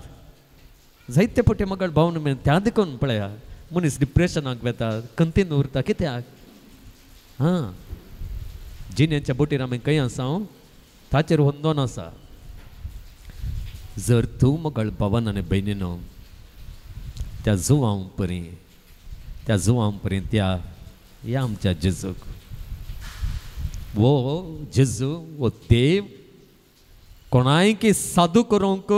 जायते पटी म्हाका भावन त्या देखून पळया मनीस डिप्रेशनाक वेता, कंतीन उरता. कित्याक? हां, जिण्याच्या बोटीर आमी खंय आसा ताचेर होंदोन आसा. जर तूं मगळ भावन आनी भयणीनो त्या जुवां परी, त्या जुवां परी त्या ह्या आमच्या जेजूक, वो जेजू वो देव कोणायकी साधू करूंक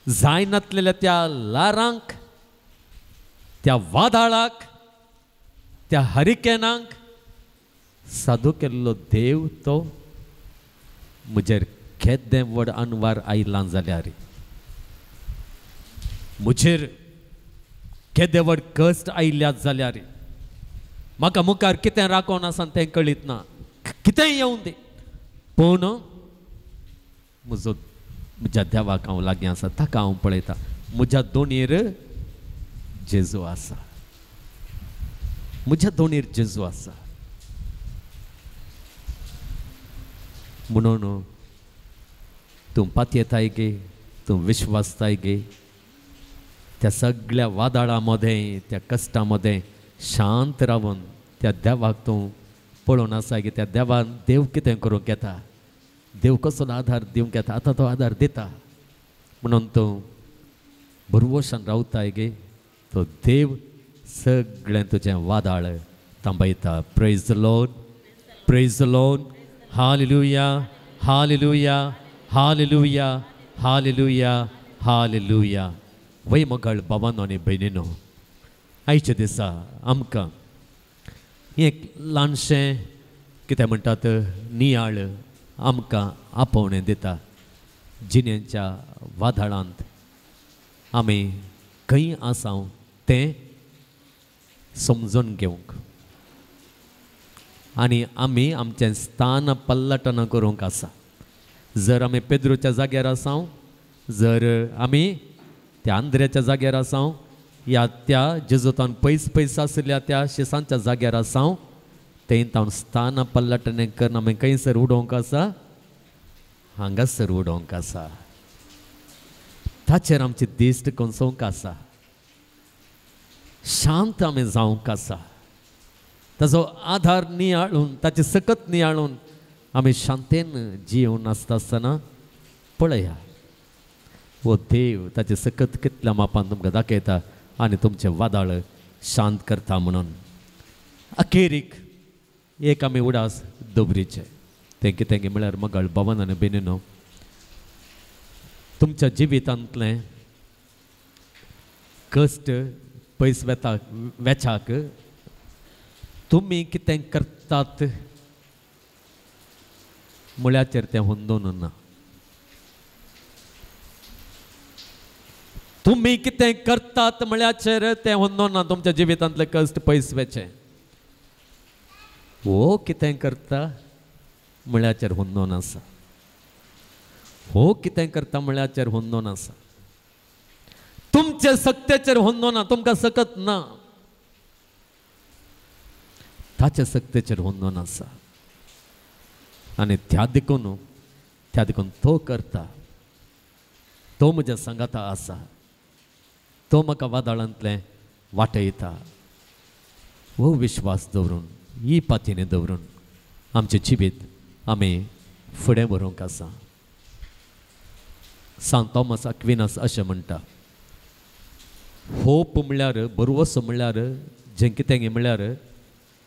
जायनातलेल्या त्या ल्हारांक, त्या वादळाक, त्या हरिकेनांक साधू केल्लो देव तो म्हजेर केदें व्हड अनवार आयलां जाल्यार, म्हजेर केदें व्हड कश्ट आयल्यात जाल्यार, म्हाका मुखार कितें राखोन आसा तें कळीत ना, कितेंय येवन दी, पूण म्हजो म्हज्या देवाक हांव लागीं आसा, ताका हांव पळयता, म्हज्या दोणीर जेजू आसा, म्हज्या दोणीर जेजू आसा. म्हणून तूं पातयेताय गे, तूं विश्वासताय गे, त्या सगळ्या वादळां मदें, त्या कश्टां मदें शांत रावन त्या देवाक तूं पळोवन आसा की त्या देवान देव कितें करूंक येता, देव कसलो आधार दिवंक येता, आतां तो आधार दिता. म्हणून तूं भरवशान रावताय गे, तो देव सगळें तुजें वादळ थांबयता. Praise the Lord, praise the Lord. Hallelujah, hallelujah, hallelujah, hallelujah, hallelujah. वय मगळ बाबानो आनी भयणीनो, आयच्या दिसा आमकां एक ल्हानशें कितें म्हणटात नियाळ आमकां आपोवणें दिता. जिणेच्या वादळांत आमी खंय आसा तें समजून घेवंक आनी आमी आमचें स्थान पल्लटन करूंक आसा. जर आमी पेद्रूच्या जाग्यार आसा, जर आमी त्या आंद्र्याच्या जाग्यार आसा, या त्या जेजूतान पयस पयस आशिल्ल्या त्या शिसांच्या जाग्यार आसा, तें तावन स्थान पल्लटन करून आमी खंयसर उडोवंक आसा, हांगासर उडोवंक आसा. ताचेर आमची दिश्ट कोसोवंक आसा, शांत आमी जावंक आसा, ताजो आधार नियाळून, ताची सकत नियाळून आमी शांतेन जिवन आसता आसतना पळया हो देव ताची सकत कितल्या मापान तुमकां दाखयता आनी तुमचें वादळ शांत करता. म्हणून अखेरीक एक आमी उडास दवरीचें, तें कितें म्हळ्यार मगळ बाबान आनी बेनीनो, तुमच्या जिवितांतलें कश्ट पयस वेता वेचाक तुमी कितें करतात म्हळ्याचेर तें हुंदून ना. तुमी कितें करतात म्हळ्याचेर तें हुंदून ना. तुमच्या जिवितांतलें कश्ट पयस वेचें हो कितें करता म्हळ्याचेर हुंदून आसा, हो कितें करता म्हळ्याचेर हुंदून आसा. तुमचे सक्तेचेर हुंदून ना, तुमकां सकत ना, ताचे सक्तेचेर हुंदून आसा. आनी त्या देखून तो करता, तो म्हज्या सांगाता आसा, तो म्हाका वादळांतलें वाटयता. हो विश्वास दवरून, ही पातीने दवरून आमचें जिवीत आमी फुडें व्हरूंक आसा. सांत थॉमस अक्विनास अशें म्हणटा, होप म्हणल्यार भरवसो म्हणल्यार जें कितें म्हणल्यार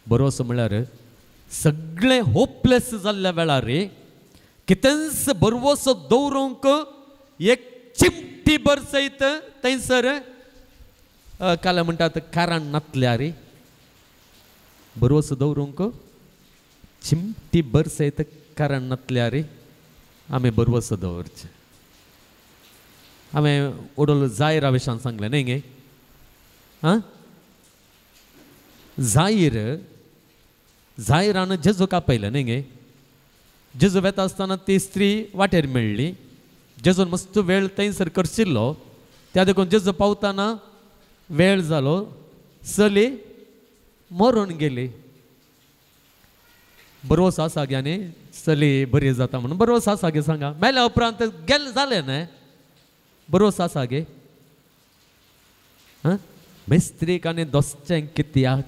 भरवसो म्हणल्यार सगळें होपलेस जाल्ल्या वेळार कितेंच भरवसो दवरूंक एक चिमटी भर सयत थंयसर काल म्हणटात कारण नातल्यार भरवसो दवरूंक चिमटी भर सयत कारण नातल्यार आमी भरवसो दवरचें. हांवें ओडोल जायरा विशान सांगलें न्ही गे, आं जाहीर जायरान जेजू कापयलें न्ही गे. जेजू वेता आसतना ती स्त्री वाटेर मेळ्ळी, जेजून मस्त वेळ थंयसर करशिल्लो, त्या देखून जेजू पावतना वेळ जालो, चली मरून गेली. बरोवस आसा गे आनी चली बरी जाता म्हणून बरोवस आसा गे सांगा, मेल्या उपरांत गेले जालें न्हय, बरोवस आसा गे. आं मिस्त्रीक आनी दोसचें कित्याक,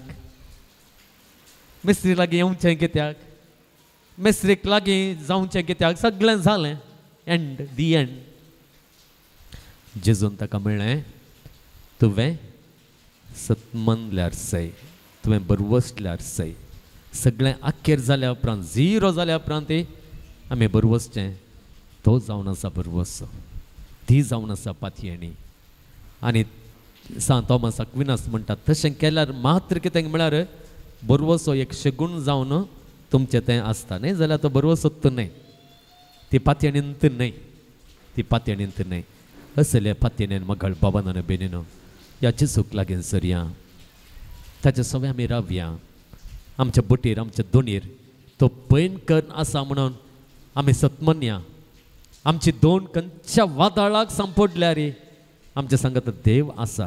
मिस्त्री लागीं येवचें कित्याक, मिस्त्रीक लागीं जावचें कित्याक, सगळें जालें, एंड the and. जेजून ताका म्हणलें, तुवें सतमनल्यार सय, तुवें बरवसल्यार सय, सगळें अखेर जाल्या उपरांत, झिरो जाल्या उपरांत आमी बरवसचें, तो जावन आसा बरवसो, ती जावन आसा पातयेणी. आनी सांत थॉमस अक्विनास म्हणटा तशें केल्यार मात्र कितें म्हळ्यार बरवसो एक शेगूण जावन तुमचें तें आसता, न्हय जाल्यार तो बरवसो न्हय, ती पातयेणींत न्हय, ती पातयेणींत न्हय. असले पातयेणेन मगळ बाबान आनी बेनीनो ह्या जेजूक लागीं सरया, ताच्या सगळ्या आमी रावया, आमच्या बोटीर आमच्या दोणीर तो पैन करून आसा म्हणून आमी सतमन्या. आमची दोन खंयच्या वादळाक सांपडल्यार आमच्या सांगात देव आसा,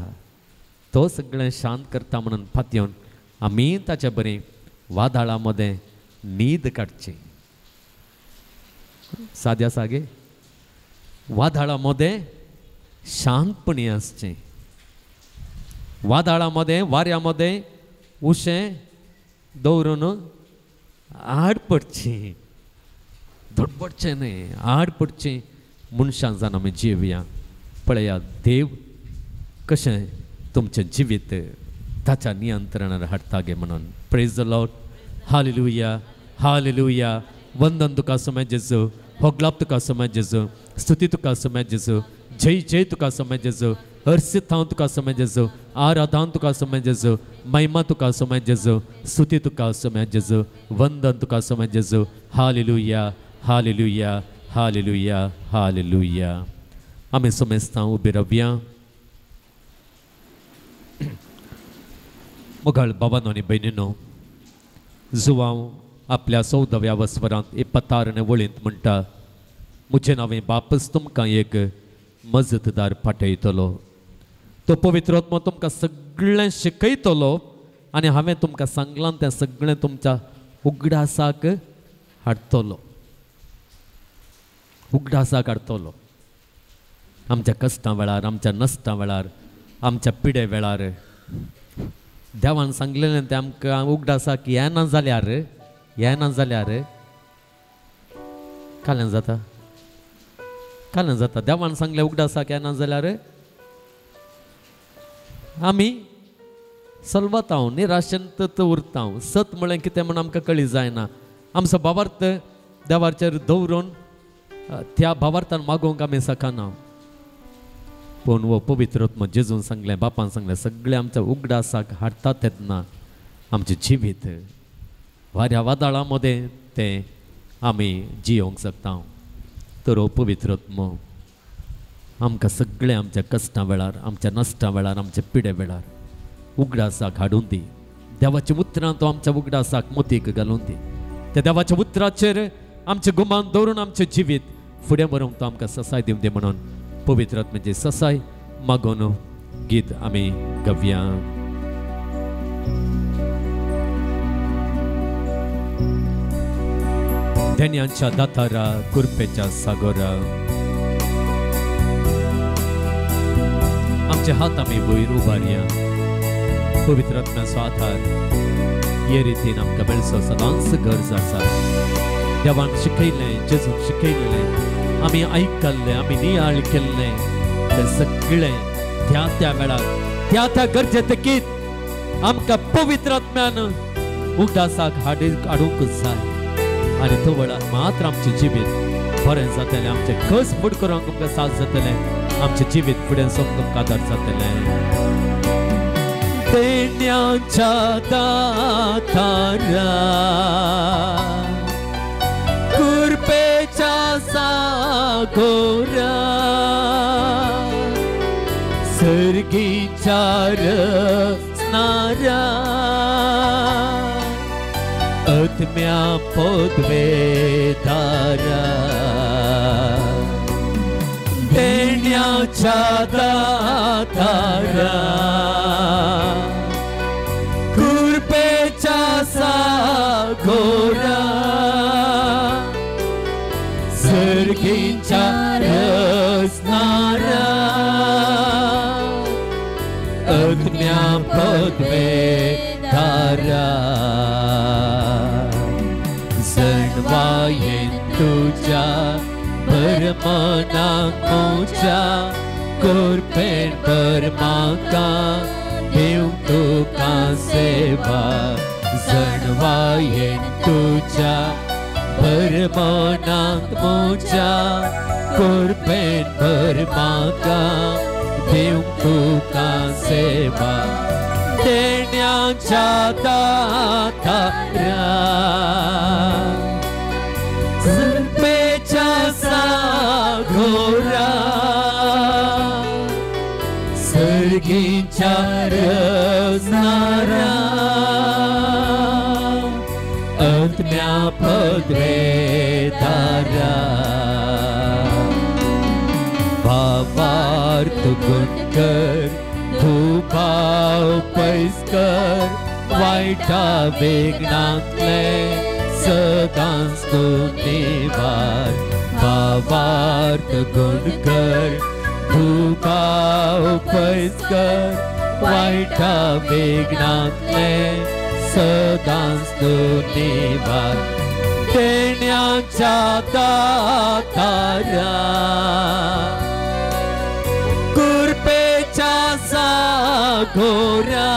तो सगळें शांत करता म्हणून पातयेवन आमी ताच्या बरें वादळा मदें न्हीद काडची. साद्या सागे वादळा मदें शांतपणी आसचें. वादळा मदें वाऱ्या मदें उशें दवरून आड पडचें, धडपडचें न्हय, आड पडचें. मनशां जावन आमी जिवया. पळया देव कशें तुमचें जिवीत ताच्या नियंत्रणार हाडटा गे म्हणून. Praise the Lord. Hallelujah, hallelujah. वंदन तुका सोम्या जेजू, होगलाप तुका सोम्या जेजू, स्तुती तुका सोम्या जेजू, जय जय तुका सोम्या जेजू, हर्षित हांव तुका सोम्या जेजू, आराधन तुका सोम्या जेजू, महिमा तुका सोम्या जेजू, स्तुती तुका सोम्या जेजू, वंदन तुका सोम्या जेजू. Hallelujah, hallelujah, hallelujah, hallelujah. आमी सोमेस्तां उबी रावया. मोगाळ बाबानो आनी भयणीनो, जुवांव आपल्या 14व्या वस्वरांत 26 वळींत म्हणटा, म्हजें नांवें बापच तुमकां एक मजतदार पाठयतलो, तो पवित्र आत्मो तुमकां सगळें शिकयतलो आनी हांवें तुमकां सांगलां तें सगळें तुमच्या उगडासाक हाडटलो, उगडासाक हाडटलो. आमच्या कश्टां वेळार, आमच्या नश्टां वेळार, आमच्या पिडे वेळार देवान सांगलेलें तें आमकां उगडासाक येना जाल्यार, येना जाल्यार काल्यान जाता, काल्यान जाता. देवान सांगलें उगडासाक येना जाल्यार आमी सलवतांव, निराशेंत उरतांव. सत म्हळें कितें म्हण आमकां कळी जायना. आमचो भावार्थ देवाचेर दवरून त्या भावार्थान मागोवंक आमी शकना. पूण हो पवित्र आत्मो जेजून सांगलें, बापान सांगलें, सगळें आमच्या उगडासाक हाडटा तेन्ना आमचें जिवीत वाऱ्या वादळां मदें तें आमी जियोवंक शकता. तर हो पवित्र आत्मो आमकां सगळें आमच्या कश्टां वेळार, आमच्या नश्टां वेळार, आमच्या पिडे वेळार उगडासाक हाडून दी. देवाच्या उतरां तो आमच्या उगडासाक मोतीक घालून दी. त्या देवाच्या उतराचेर आमचें गुमान दवरून आमचें जिवीत फुडें व्हरूंक तो आमकां ससाय दिवं दी म्हणून पवित्र आत्म्याची ससाय मागून गीत आमी गावया. देण्यांच्या दातारा, कुरपेच्या सागोरा, आमचे हात आमी वयर उबारया. पवित्र आत्म्याचो आधार हे रितीन आमकां मेळचो सदांच गरज आसा. देवान शिकयलें, जेजून शिकयलें, आमी आयकल्लें, आमी नियाळ केल्लें, तें सगळें त्या त्या वेळार त्या त्या गरजेतकीत आमकां पवित्र आत्म्यान उगडासाक हाडूंक जाय. आनी तो वेळार मात्र आमचें जिवीत बरें जातलें, आमचें कस फुड करूंक आमकां साथ जातलें, आमचें जिवीत फुडें सरूंक आमकां आदार जातलें. देण्याच्या दातारा, कुरपेच्या सागोरा, सर्गीच्या रचणाऱ्या, आत्म्या पदवेदारा, देण्याच्या दातारा, कृपेच्या सागोरा, सर्गीच्या रचणाऱ्या, आत्म्या पदवेदारा, जणवायेन तुझ्या भरमनाक म्हज्या कृपेन भर म्हाका दिव तुका सेवा. जणवायेन तुझ्या भरमनाक म्हज्या कृपेन भर म्हाका दिव तुका सेवा. देण्याच्या दातारा, कृपेच्या सागोरा, सर्गीच्या रचणाऱ्या, आत्म्या पदवेदारा, भावार्थ गुण कर दुबाव पयस कर वायटा वेगणांतले सदांच तूं निवार भावार्थ गुण कर दुबाव पयस कर वायटा वेगणांतले सदांच तूं निवार देण्याच्या दातारा कृपेच्या सागोरा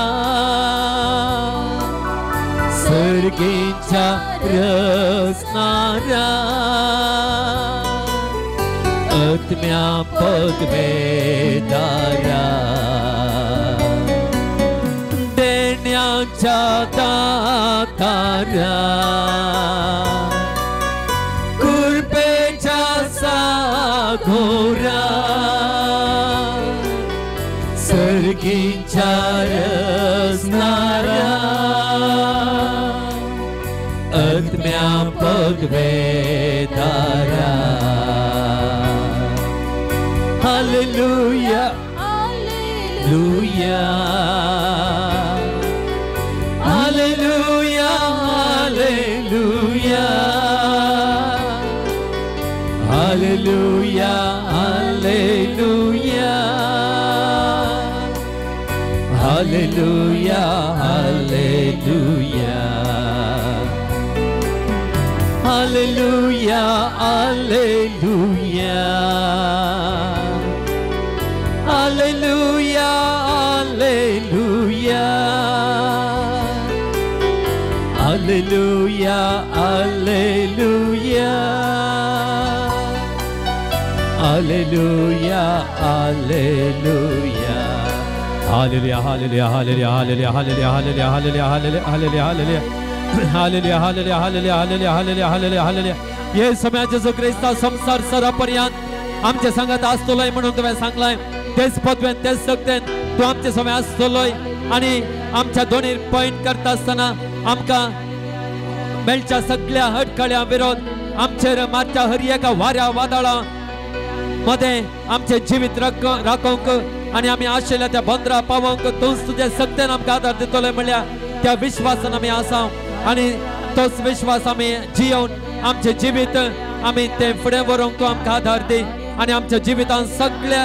सर्गीच्या रचणाऱ्या आत्म्या पदवेदारा देण्याच्या दातारा कृपेच्या सागोरा सर्गीच्या रचणाऱ्या आत्म्या पदवेदारा. Hallelujah, hallelujah, hallelujah, hallelujah, hallelujah, hallelujah, hallelujah, hallelujah, hallelujah, hallelujah, hallelujah, hallelujah, hallelujah, hallelujah, hallelujah, hallelujah. Hallelujah, hallelujah, hallelujah, hallelujah, hallelujah, hallelujah, hallelujah, hallelujah, hallelujah, hallelujah, hallelujah, hallelujah, hallelujah, hallelujah, hallelujah, hallelujah. हे समय जेजू क्रिस्ता संसार सरापर्यंत आमच्या सांगात आसतलोय म्हणून तुवें सांगलाय. तेच पदवेन तेच शक्तेन तूं आमचे समय आसतलोय आनी आमच्या दोनी पॉयंट करता आसतना आमकां मेळच्या सगळ्या अडखळ्या विरोध आमचेर मारच्या हर एका वाऱ्या वादळां मदें आमचें जिवीत राखोवंक आनी आमी आशिल्ल्या त्या बंदरा पावोवंक तूंच तुजे शक्तेन आमकां आदार दितलोय म्हणल्यार त्या विश्वासान आमी आसा आनी तोच विश्वास आमी जियोवन आमचें जिवीत आमी तें फुडें व्हरूंक तूं आमकां आदार दी आनी आमच्या जिवितान सगळ्या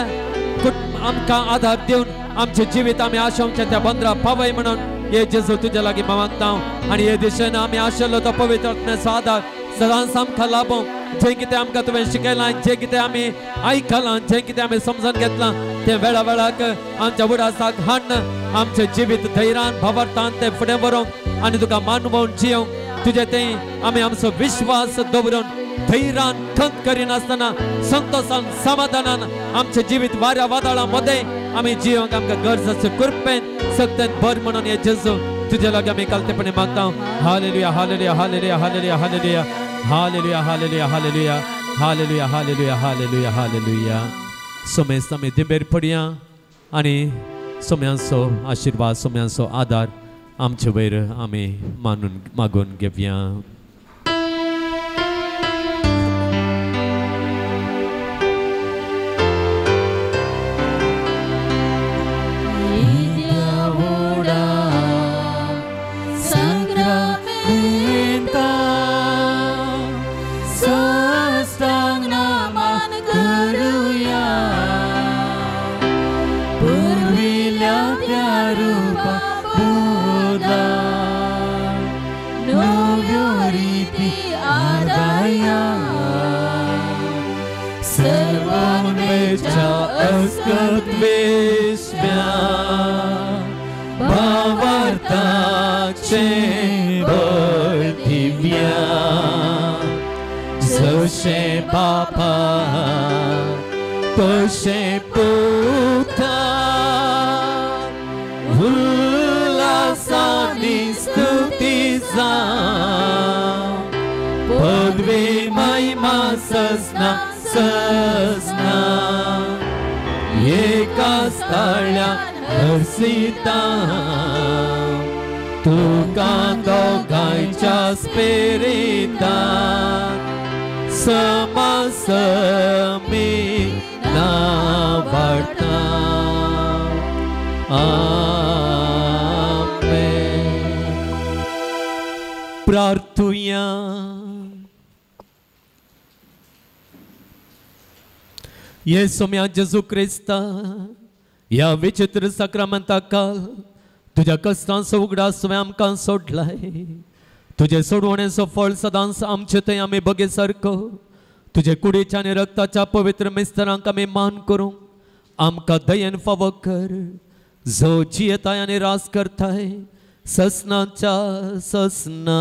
आमकां आदार दिवन आमचें जिवीत आमी आशोवचें त्या बंदरा पावय म्हणून हे जेजू तुज्या लागीं मागता. आनी हे दिशेन आमी आशिल्लो तो पवित्र आत्म्याचो आदार सदांच आमकां लाभोवंक जें कितें आमकां तुवें शिकयलां, जें कितें आमी आयकलां, जें कितें आमी समजून घेतलां तें वेळा वेळाक आमच्या उडासाक हाडून आमचें जिवीत धैर्यान भावार्थान तें फुडें व्हरूंक आनी तुका मानवोवन जियोवंक तुजें तें आमी आमचो विश्वास दवरून धैर्यान खंत करिनासतना संतोशान समाधानान आमचें जिवीत वाऱ्या वादळां मदें आमी जियोवंक आमकां गरज आसा कृपेन शक्तेन भर म्हणून हे जेजू तुजे लागीं आमी कालतेपणी मागता. Hallelujah, hallelujah, hallelujah, hallelujah, hallelujah, hallelujah, hallelujah, hallelujah, hallelujah, hallelujah, hallelujah, hallelujah. सोमेस्त आमी दिंबेर पडया आनी सोम्यांचो आशिर्वाद सोम्यांचो आदार आमचे वयर आमी मानून मागून घेवया. बापा तशें पुता उल्हासानी स्तुती जावं पदवी महिमा सजना सजना एका स्थळ्या हर्षिता तुका दोगांयच्या स्पिरितान समासमी ना वाडटा. आमेन. प्रार्थुया. येसू म्या जेजू क्रिस्ता, ह्या विचित्र साक्रामेंताकाल तुज्या कश्टांचो उगडास तुवें आमकां सोडलाय. तुजे सोडवणेचो फळ सदांच आमचे थंय आमी बगे सारको तुजे कुडीच्या आनी रक्ताच्या पवित्र मिस्तरांक आमी मान करूंक आमकां दयेन फावो कर, जो जियेताय आनी रास करताय ससनाच्या ससना.